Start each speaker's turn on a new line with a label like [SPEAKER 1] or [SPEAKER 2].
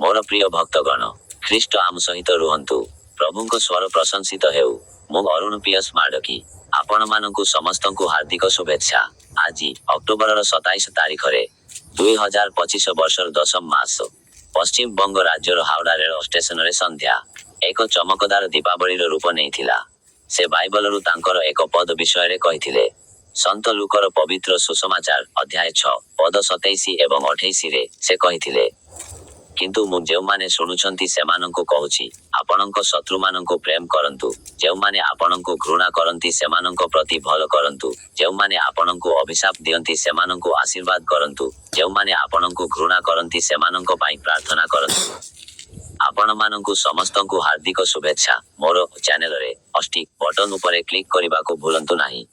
[SPEAKER 1] ମୋର ପ୍ରିୟ ଭକ୍ତଗଣ, ଖ୍ରୀଷ୍ଟ ଆମ ସହିତ ରୁହନ୍ତୁ। ପ୍ରଭୁଙ୍କ ସ୍ୱର ପ୍ରଶଂସିତ ହେଉ। ମୁଁ ଅରୁଣ ପିୟସ ମାଡକି। ଆପଣମାନଙ୍କୁ ସମସ୍ତଙ୍କୁ ହାର୍ଦ୍ଦିକ ଶୁଭେଚ୍ଛା। ଆଜି ଅକ୍ଟୋବରର 27 ତାରିଖରେ, 2025 ବର୍ଷର ଦଶମ ମାସ, ପଶ୍ଚିମବଙ୍ଗ ରାଜ୍ୟର ହାୱଡ଼ା ରେଳ ଷ୍ଟେସନରେ ସନ୍ଧ୍ୟା ଏକ ଚମକଦାର ଦୀପାବଳିର ରୂପ ନେଇଥିଲା। ସେ ବାଇବଲରୁ ତାଙ୍କର ଏକ ପଦ ବିଷୟରେ କହିଥିଲେ। ସନ୍ଥ ଲୁକର ପବିତ୍ର ସୁସମାଚାର, ଅଧ୍ୟାୟ 6, ପଦ 27 ଏବଂ 28ରେ ସେ କହିଥିଲେ, "କିନ୍ତୁ ମୁଁ ଯେଉଁମାନେ ଶୁଣୁଛନ୍ତି ସେମାନଙ୍କୁ କହୁଛି, ଆପଣଙ୍କ ଶତ୍ରୁମାନଙ୍କୁ ପ୍ରେମ କରନ୍ତୁ, ଯେଉଁମାନେ ଆପଣଙ୍କୁ ଘୃଣା କରନ୍ତି ସେମାନଙ୍କ ପ୍ରତି ଭଲ କରନ୍ତୁ, ଯେଉଁମାନେ ଆପଣଙ୍କୁ ଅଭିଶାପ ଦିଅନ୍ତି ସେମାନଙ୍କୁ ଆଶୀର୍ବାଦ କରନ୍ତୁ, ଯେଉଁମାନେ ଆପଣଙ୍କୁ ଘୃଣା କରନ୍ତି ସେମାନଙ୍କ ପାଇଁ ପ୍ରାର୍ଥନା କରନ୍ତୁ।" ଆପଣମାନଙ୍କୁ ସମସ୍ତଙ୍କୁ ହାର୍ଦ୍ଦିକ ଶୁଭେଚ୍ଛା। ମୋର ଚ୍ୟାନେଲରେ ଅଷ୍ଟି ବଟନ ଉପରେ କ୍ଲିକ୍ କରିବାକୁ ଭୁଲନ୍ତୁ ନାହିଁ।